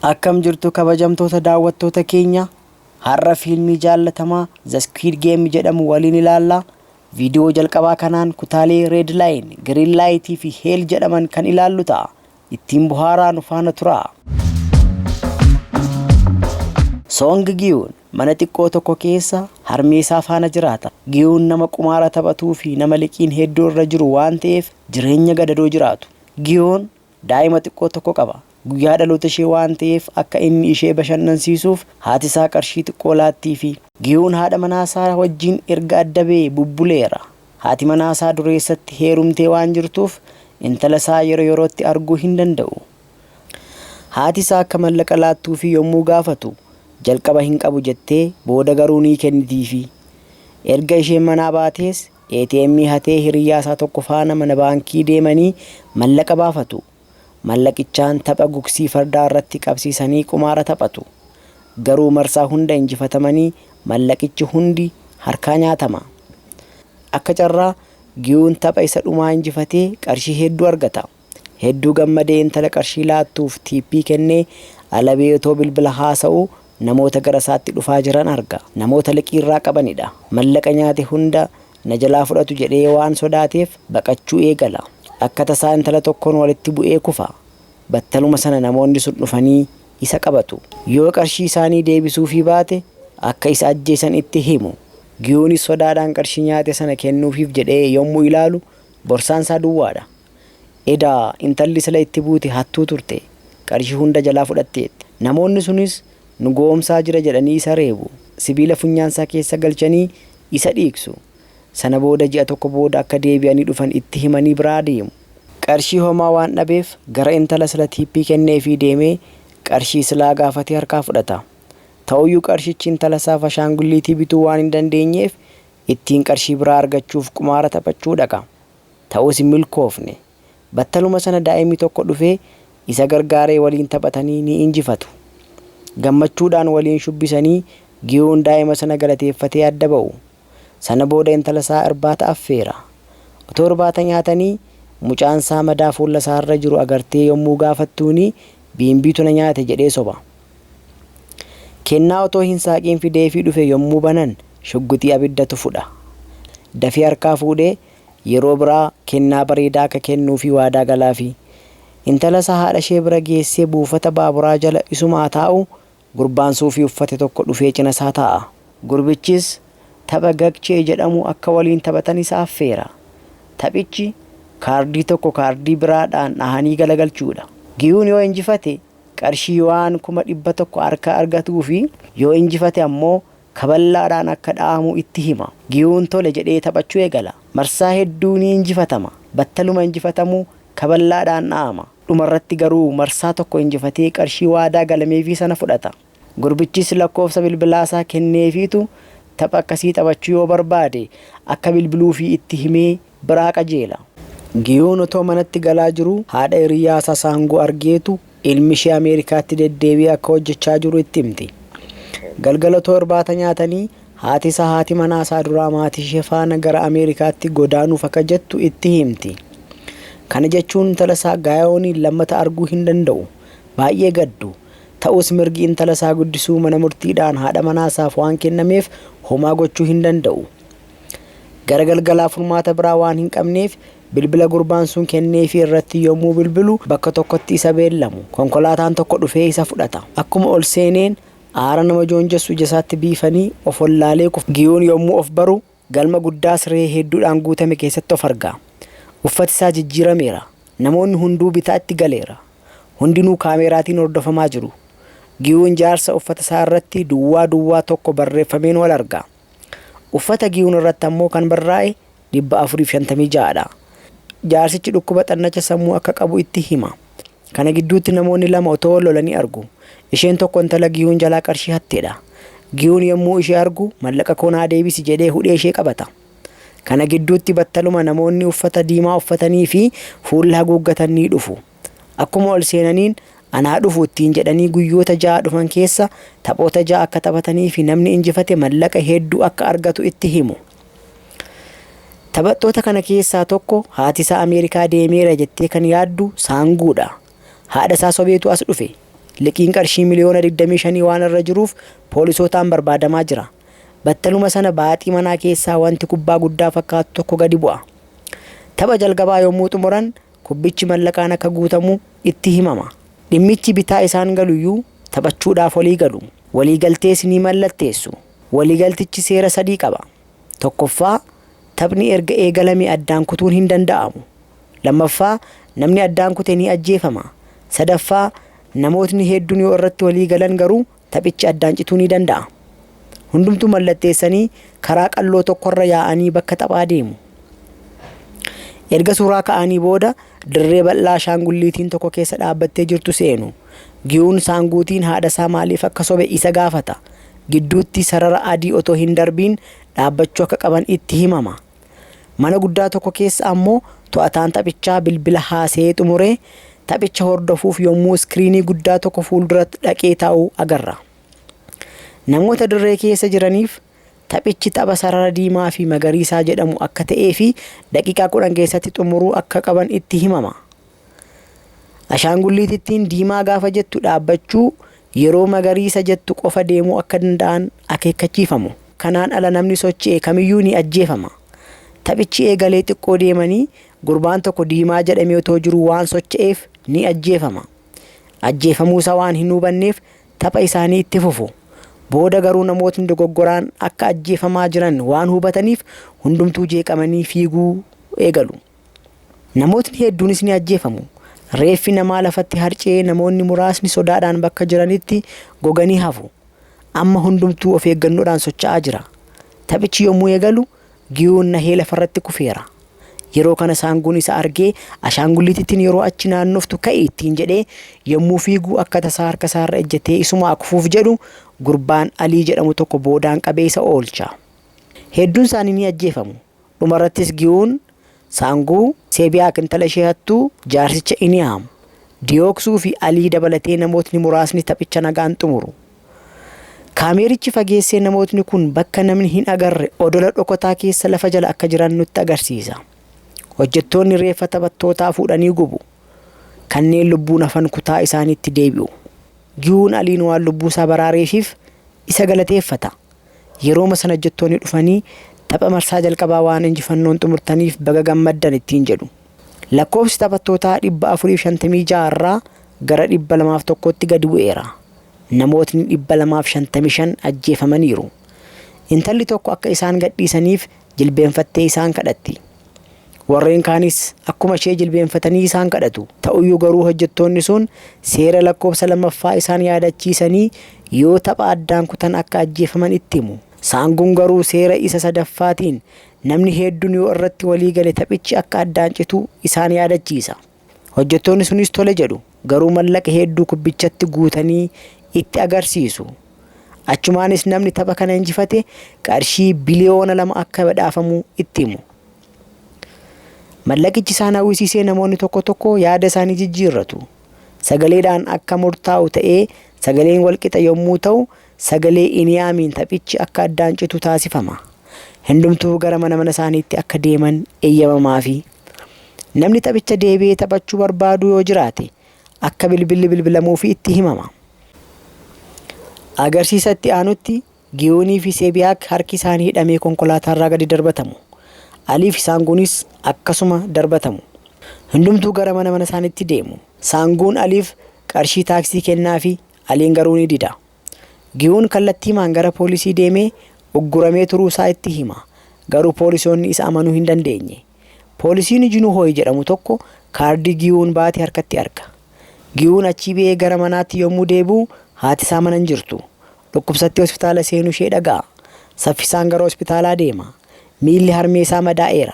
Akkam jirtu kabajamtoota daawwattoota keenya? Har'a fiilmii jaallatamaa The Squid Game jedhamu waliin ilaalla. Viidiyoo jalqabaa kanaan kutaalee Red Line, Green Light fi Hell jedhaman kan ilaallu ta'a. Ittiin bohaaraa nu faana turaa. Song Giyuun mana xiqqoo tokko keessa harmee isaa faana jiraata. Giyuun nama qumaara taphatuu fi nama liqiin hedduu irra jiru waan ta'eef jireenya gadadoo jiraatu. Giyuun daa'ima xiqqoo tokko qaba. Guyyaa dhaloota ishee waan ta'eef akka inni ishee bashannansiisuuf haati isaa qarshii xiqqoo laattiifi. Giyuun haadha manaa isaa wajjin erga adda ba'ee bubbuleera. Haati manaa isaa dureessatti heerumtee waan jirtuuf intala isaa yeroo yerootti arguu hin danda'u. Haati isaa akka mallaqa laattuufii yommuu gaafatu jalqaba hin qabu jettee booda garuu ni kennitiifi. Erga isheen manaa baatees ATM hatee hiriyyaa isaa tokko faana mana baankii deemanii mallaqa baafatu. Mallaqichaan tapha gugsii fardaa irratti qabsiisanii qumaara taphatu. Garuu marsaa hunda injifatamanii mallaqichi hundi harkaa nyaatama. Akka carraa Giyuun tapha isa dhumaa injifatee qarshii hedduu argata. Hedduu gammadee intala qarshii laattuuf tiippii kennee ala ba'ee otoo bilbila haasa'uu namoota gara isaatti dhufaa jiran arga. Namoota liqiirraa qabanidha. Mallaqa nyaate hunda na jalaa fudhatu jedhee waan sodaateef baqachuu eegala. Akka tasaa intala tokkoon walitti bu'ee kufa. Battaluma sana namoonni sun dhufanii isa qabatu. Yoo qarshii isaanii deebisuufii baate akka isa ajjeesan itti himu. Giyuunis sodaadhaan qarshii nyaate sana kennuufiif jedhee yommuu ilaalu borsaan isaa duwwaadha. Edaa intalli sila itti buute hattuu turte. Qarshii hunda jalaa fudhatteetti. Namoonni sunis nu gowwomsaa jira jedhanii isa reebu. Sibiila funyaansaa keessa galchanii isa dhiigsu. Sana booda ji'a tokko booda akka deebi'anii dhufan itti himanii biraa deemu. Qarshii homaa waan dhabeef gara intala sila tiippii kenneefii deemee qarshii silaa gaafatee harkaa fudhata. Ta'uyyuu qarshichi intalasaaf ashaangulliitii bituu waan hin dandeenyeef ittiin qarshii biraa argachuuf qumaara taphachuu dhaqa. Ta'us hin milkoofne. Battaluma sana daa'imni tokko dhufee isa gargaaree waliin taphatanii ni injifatu. Gammachuudhaan waliin shubbisanii Giyuun daa'ima sana galateeffatee adda ba'u. Sana booda intalasaa irbaata affeera. Otoo irbaata nyaatanii mucaansaa madaa fuulasaarra jiru agartee yommuu gaafattuuni biimbiitu na nyaate jedhee soba. Kennaa otoo hin saaqiin fideefii dhufe yommuu banan shugguxii abiddatu fudha. Dafee harkaa fuudhee yeroo biraa kennaa bareedaa akka kennuufii waadaa galaafi. Intalasaa haadha ishee bira geessee buufata baaburaa jala isumaa taa'u gurbaan suufii uffate tokko dhufee cinasaa taa'a. Gurbichis tapha gagchee jedhamu akka waliin taphatan isa affeera. Taphichi kaardii tokko kaardii biraadhaan dhahanii galagalchuudha. Giyuun yoo injifate qarshii yuwaan 100,000 harkaa argatuu fi yoo injifate ammoo kaballaadhaan akka dha'amu itti hima. Giyuun tole jedhee taphachuu eegala. Marsaa hedduu ni injifatama. Battaluma injifatamu kaballaadhaan dha'ama. Dhumarratti garuu marsaa tokko injifatee qarshii waadaa galameefii sana fudhata. Gurbichis lakkoofsa bilbilaasaa kenneefiitu tapha akkasii taphachuu yoo barbaade akka bilbiluufii itti himee biraa qajeela. Giyuun otoo manatti galaa jiruu haadha hiriyyaasaa Saanguu argeetu ilmi ishee Ameerikaatti deddeebi'ee akka hojjechaa jiru itti himti. Galgala otoo irbaata nyaatanii haati isaa haati manaasaa duraa maatii ishee faana gara Ameerikaatti godaanuuf akka jettu itti himti. Kana jechuun intala isaa Gaayooniin lammata arguu hin danda'u. Baay'ee gaddu. Ta'us mirgi intala isaa guddisuu mana murtiidhaan haadha manaasaaf waan kennameef homaa gochuu hin danda'u. Gara galgalaa furmaata biraa waan hin qabneef bilbila gurbaan sun kenneefii irratti yommuu bilbilu bakka tokkotti isa beellamu. Konkolaataan tokko dhufee isa fudhata. Akkuma ol seeneen aara nama joonjessu ija isaatti biifanii of wallaalee kufa. Giyuun yommuu of baru galma guddaa siree hedduudhaan guutame keessatti of arga. Uffati isaa jijjiirameera. Namoonni hunduu bitaatti galeera. Hundinuu kaameeraatiin hordofamaa jiru. Giyuun jaarsa uffata isaa irratti duwwaa duwwaa tokko barreeffameen wal arga. Uffata Giyuun irratti ammoo kan barraa'e 456 dha. Jaarsichi dhukkuba xannacha sammuu akka qabu itti hima. Kana gidduutti namoonni lama otoo wal lolanii argu. Isheen tokko intala Giyuun jalaa qarshii hatteedha. Giyuun yommuu ishee argu mallaqa koo naa deebisi jedhee hudhee ishee qabata. Kana gidduutti battaluma namoonni uffata diimaa uffatanii fi fuula haguuggatan ni dhufu. Akkuma ol seenaniin anaa dhufu ittiin jedhanii guyyoota 6 dhufan keessa taphoota 6 akka taphatanii fi namni injifate mallaqa hedduu akka argatu itti himu. Taphattoota kana keessaa tokko haati isaa Ameerikaa deemeera jettee kan yaaddu Saanguudha. Haadha isaa sobeetu as dhufe. Liqiin qarshii miliyoona 25 waan irra jiruuf poolisootaan barbaadamaa jira. Battaluma sana baaxii manaa keessaa wanti kubbaa guddaa fakkaatu tokko gadi bu'a. Tapha jalqabaa yommuu xumuran kubbichi mallaqaan akka guutamu itti himama. Dhimmichi bitaa isaan galuyyuu taphachuudhaaf walii galu. Waliigaltees ni mallatteessu. Waliigaltichi seera sadii qaba. Tokkoffaa, taphni erga eegalame addaan kutuun hin danda'amu. Lammaffaa, namni addaan kute ni ajjeefama. Sadaffaa, namootni hedduun yoo irratti walii galan garuu taphichi addaan cituu ni danda'a. Hundumtuu mallatteessanii karaa qalloo tokkorra yaa'anii bakka taphaa deemu. Erga suuraa ka'anii booda dirree bal'aa ashaangulliitiin tokko keessa dhaabbattee jirtu seenu. Giyuun saanguutiin haadha isaa maaliif akka sobe isa gaafata. Gidduutti sarara adii otoo hin darbiin dhaabbachuu akka qaban itti himama. Mana guddaa tokko keessa ammoo to'ataan taphichaa bilbila haasa'ee xumuree taphicha hordofuuf yommuu iskiriinii guddaa tokko fuulduratti dhaqee taa'u agarra. Namoota dirree keessa jiraniif taphichi tapha sarara diimaa fi magariisaa jedhamu akka ta'ee fi daqiiqaa 10 keessatti xumuruu akka qaban itti himama. Ashaangulliitittiin diimaa gaafa jettu dhaabbachuu, yeroo magariisa jettu qofa deemuu akka danda'an akeekkachiifamu. Kanaan ala namni socho'e kamiyyuu ni ajjeefama. Taphichi eegalee xiqqoo deemanii gurbaan tokko diimaa jedhamee otoo jiruu waan socho'eef ni ajjeefama. Ajjeefamuusaa waan hin hubanneef tapha isaanii itti fufu. Booda garuu namootni dogoggoraan akka ajjeefamaa jiran waan hubataniif hundumtuu jeeqamanii fiiguu eegalu. Namootni hedduunis ni ajjeefamu. Reeffi namaa lafatti harca'ee namoonni muraasni sodaadhaan bakka jiranitti goganii hafu. Amma hundumtuu of eeggannoodhaan socho'aa jira. Taphichi yommuu eegalu Giyuun nahee lafarratti kufeera. Yeroo kana saanguun isa argee ashaangulliitittiin yeroo achi naannoftu ka'i ittiin jedhee yommuu fiiguu akka tasaa harka isaarra ejjetee isumaa kufuuf jedhu gurbaan Alii jedhamu tokko boodaan qabee isa oolcha. Hedduun isaanii ni ajjeefamu. Dhumarrattis Giyuun, Saanguu, Seebiyaak intala ishee hattuu, jaarsicha Iniyaam, Diyooksuu fi Alii dabalatee namootni muraasni taphicha nagaan xumuru. Kaameerichi fageessee namootni kun bakka namni hin agarre odola dhokataa keessa lafa jala akka jiran nutti agarsiisa. Hojjettoonni reeffa taphattootaa fuudhanii gubu. Kanneen lubbuun hafan kutaa isaaniitti deebi'u. Giyuun Aliin waan lubbuusaa baraareefiif isa galateeffata. Yerooma sana hojjettoonni dhufanii tapha marsaa jalqabaa waan injifannoon xumurtaniif baga gammaddan ittiin jedhu. Lakkoofsi taphattootaa 456 irraa gara 201tti gadi bu'eera. Namootni 255 ajjeefamaniiru. Intalli tokko akka isaan gadhiisaniif jilbeenfattee isaan kadhatti. Warreen kaanis akkuma ishee jilbeenfatanii isaan kadhatu. Ta'uyyuu garuu hojjettoonni sun seera lakkoofsa lammaffaa isaan yaadachiisanii yoo tapha addaan kutan akka ajjeefaman itti himu. Saanguun garuu seera isa sadaffaatiin namni hedduun yoo irratti walii gale taphichi akka addaan citu isaan yaadachiisa. Hojjettoonni sunis tole jedhu. Garuu mallaqa hedduu kubbichatti guutanii itti agarsiisu. Achumaanis namni tapha kana injifate qarshii biliyoona 2 akka badhaafamu itti himu. Mallaqichi isaan hawwisiisee namoonni tokko tokko yaada isaanii jijjiirratu. Sagaleedhaan akka murtaa'u ta'ee sagaleen walqixa yommuu ta'u sagalee Iniyaamiin taphichi akka addaan citu taasifama. Hundumtuu gara mana mana isaaniitti akka deeman eeyyamamaafi. Namni taphicha deebi'ee taphachuu barbaadu yoo jiraate akka bilbilli bilbilamuufi itti himama. Agarsiisa itti aanutti Giyuunii fi Seebiyaak harki isaanii hidhamee konkolaataarraa gadi darbatamu. Alii fi Saanguunis akkasuma darbatamu. Hundumtuu gara mana mana isaaniitti deemu. Saanguun Aliif qarshii taaksii kennaafi Aliin garuu ni dida. Giyuun kallattiimaan gara poolisii deemee ugguramee turuu isaa itti hima. Garuu poolisoonni isa amanuu hin dandeenye. Poolisiin Jinuhooy jedhamu tokko kaardii Giyuun baate harkatti arga. Giyuun achii ba'ee gara manaatti yommuu deebi'u haati isaa mana hin jirtu. Dhukkubsattee hospitaala seenuu ishee dhaga'a. Saffisaan gara hospitaalaa deema. Miilli harmee isaa madaa'eera.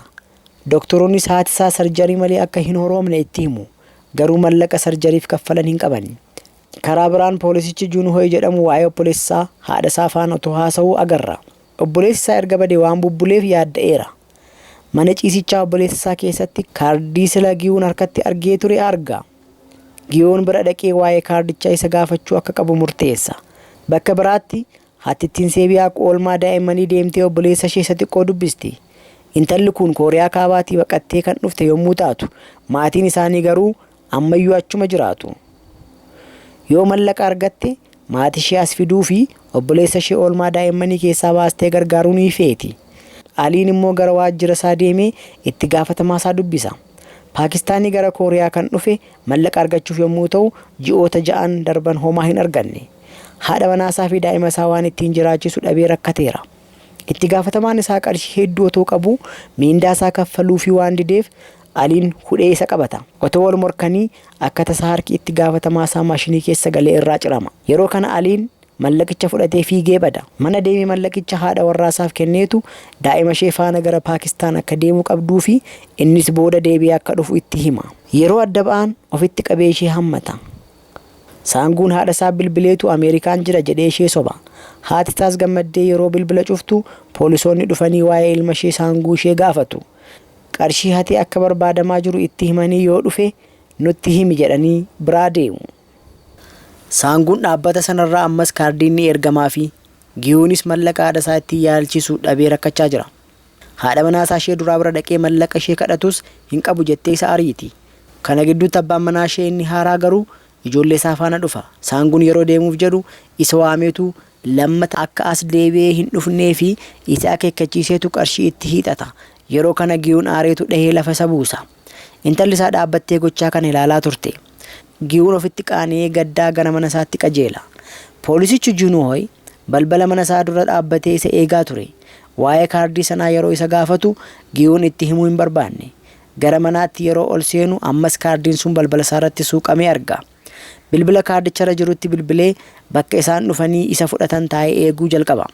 Doktoroonnis haati isaa sarjarii malee akka hin horoomne itti himu. Garuu mallaqa sarjariif kaffalan hin qaban. Karaa biraan poolisichi Juunhooy jedhamu waa'ee obboleessa isaa haadha isaa faana otoo haasa'uu agarra. Obboleessi isaa erga badee waan bubbuleef yaadda'eera. Mana ciisichaa obboleessa isaa keessatti kaardii sila Giyuun harkatti argee ture arga. Giyuun bira dhaqee waa'ee kaardichaa isa gaafachuu akka qabu murteessa. Bakka biraatti hattittiin Seebiyaaq oolmaa daa'immanii deemtee obboleessa ishee isa xiqqoo dubbisti. Intalli kun Kooriyaa Kaabaatii baqattee kan dhufte yommuu taatu, maatiin isaanii garuu ammayyuu achuma jiraatu. Yoo mallaqa argatte maatii ishee as fiduu fi obboleessa ishee oolmaa daa'immanii keessaa baastee gargaaruu ni feeti. Aliin immoo gara waajjira isaa deemee itti gaafatamaa isaa dubbisa. Paakistaanii gara Kooriyaa kan dhufe mallaqa argachuuf yommuu ta'u, ji'oota 6n darban homaa hin arganne. Haadha manaasaa fi daa'ima isaa waan ittiin jiraachisu dhabee rakkateera. Itti gaafatamaan isaa qarshii hedduu otoo qabuu miindaa isaa kaffaluufii waan dideef Aliin hudhee isa qabata. Otoo wal morkanii akka tasaa harki itti gaafatamaa isaa maashinii keessa galee irraa cirama. Yeroo kana Aliin mallaqicha fudhatee fiigee bada. Mana deemee mallaqicha haadha warraasaaf kenneetu daa'ima ishee faana gara Paakistaan akka deemuu qabduu fi innis booda deebi'ee akka dhufu itti hima. Yeroo adda ba'an ofitti qabee ishee hammata. Saanguun haadha isaa bilbileetu Ameerikaan jira jedhee ishee soba. Haati isaas gammaddee yeroo bilbila cuftu poolisoonni dhufanii waa'ee ilma ishee Saanguu ishee gaafatu. Qarshii hatee akka barbaadamaa jiru itti himanii yoo dhufe nutti himi jedhanii biraa deemu. Saanguun dhaabbata sanarraa ammas kaardiin ni ergamaafi. Giyuunis mallaqa haadha isaa ittiin yaalchisu dhabee rakkachaa jira. Haadha manaa isaa ishee duraa bira dhaqee mallaqa ishee kadhatus hin qabu jettee isa ariiti. Kana gidduutti abbaan manaa ishee inni haaraa garuu ijoollee isaa faana dhufa. Saanguun yeroo deemuuf jedhu isa waameetu lammata akka as deebi'ee hin dhufnee fi isa akeekkachiiseetu qarshii itti hiixata. Yeroo kana Giyuun aareetu dhahee lafa isa buusa. Intalli isaa dhaabbattee gochaa kana ilaalaa turte. Giyuun ofitti qaani'ee gaddaa gara mana isaatti qajeela. Poolisichi Junuhooy balbala mana isaa dura dhaabbatee isa eegaa ture. Waa'ee kaardii sanaa yeroo isa gaafatu Giyuun itti himuu hin barbaanne. Gara manaatti yeroo ol seenu ammas kaardiin sun balbala isaarratti suuqamee arga. Bilbila kaardicharra jirutti bilbilee bakka isaan dhufanii isa fudhatan taa'ee eeguu jalqaba.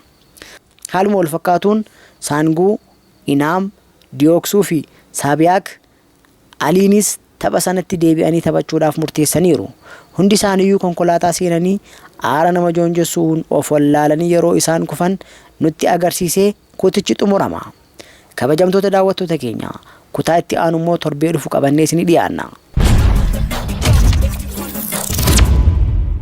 Haaluma wal fakkaatuun Saanguu, Inaam, Diyooksuu fi Saabiyaak Aliinis tapha sanatti deebi'anii taphachuudhaaf murteessaniiru. Hundi isaaniiyyuu konkolaataa seenanii aara nama joonjessuun of wallaalanii yeroo isaan kufan nutti agarsiisee kutichi xumurama. Kabajamtoota daawwattoota keenya, kutaa itti aanu immoo torbee dhufu qabannee isinii dhiyaanna.